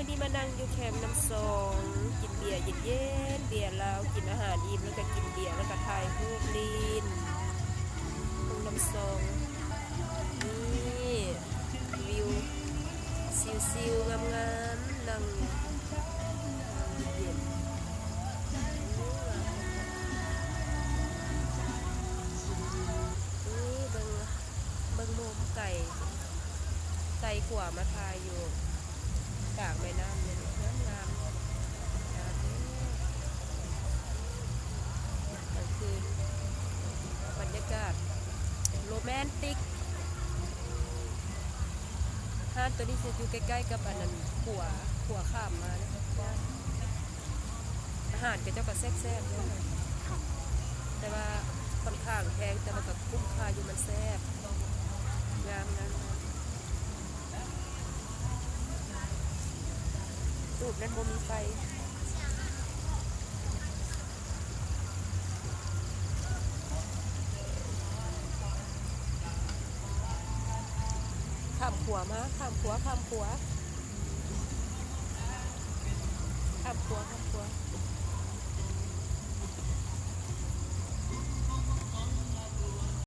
ມື້ນີ້ມານັ່ງຢູ່ແຄມນ້ຳຊອງ ກິນເບຍເຢັນໆ ເບຍລາວ ກິນອາຫານອີ່ມແລ້ວກະກິນເບຍ ແລ້ວກະຖ່າຍຮູບຫຼິ້ນ ເບິ່ງນ້ຳຊອງ. ນີ້ວິວຊິວໆ ງາມໆ ນັ່ງເຢັນ. ນີ້ເບິ່ງ ເບິ່ງມຸມໄກ ໄກກວ່າມາຖ່າຍຢູ່ກາງແມ່ນ້ຳນີ້ ງາມໆ ງາມເດ້. ກາງຄືນບັນຍາກາດໂຣແມນຕິກ. ຮ້ານໂຕນີ້ຊິຢູ່ໃກ້ໆກັບອັນນັ້ນ ຂົວ ຂົວຂ້າມມາເດ້. ອາຫານຂະເຈົ້າກະແຊບໆເດ້ ແຕ່ວ່າຂ້ອນຂ້າງແພງ ແຕ່ວ່າກະຄຸ້ມຄ່າຢູ່ ມັນແຊບ ງາມໆ. ຕູບນັ້ນບໍ່ມີໄຟ. ຂ້າມຂົວມາ ຂ້າມຂົວ ຂ້າມຂົວ ຂ້າມຂົວ ຂ້າມຂົວ.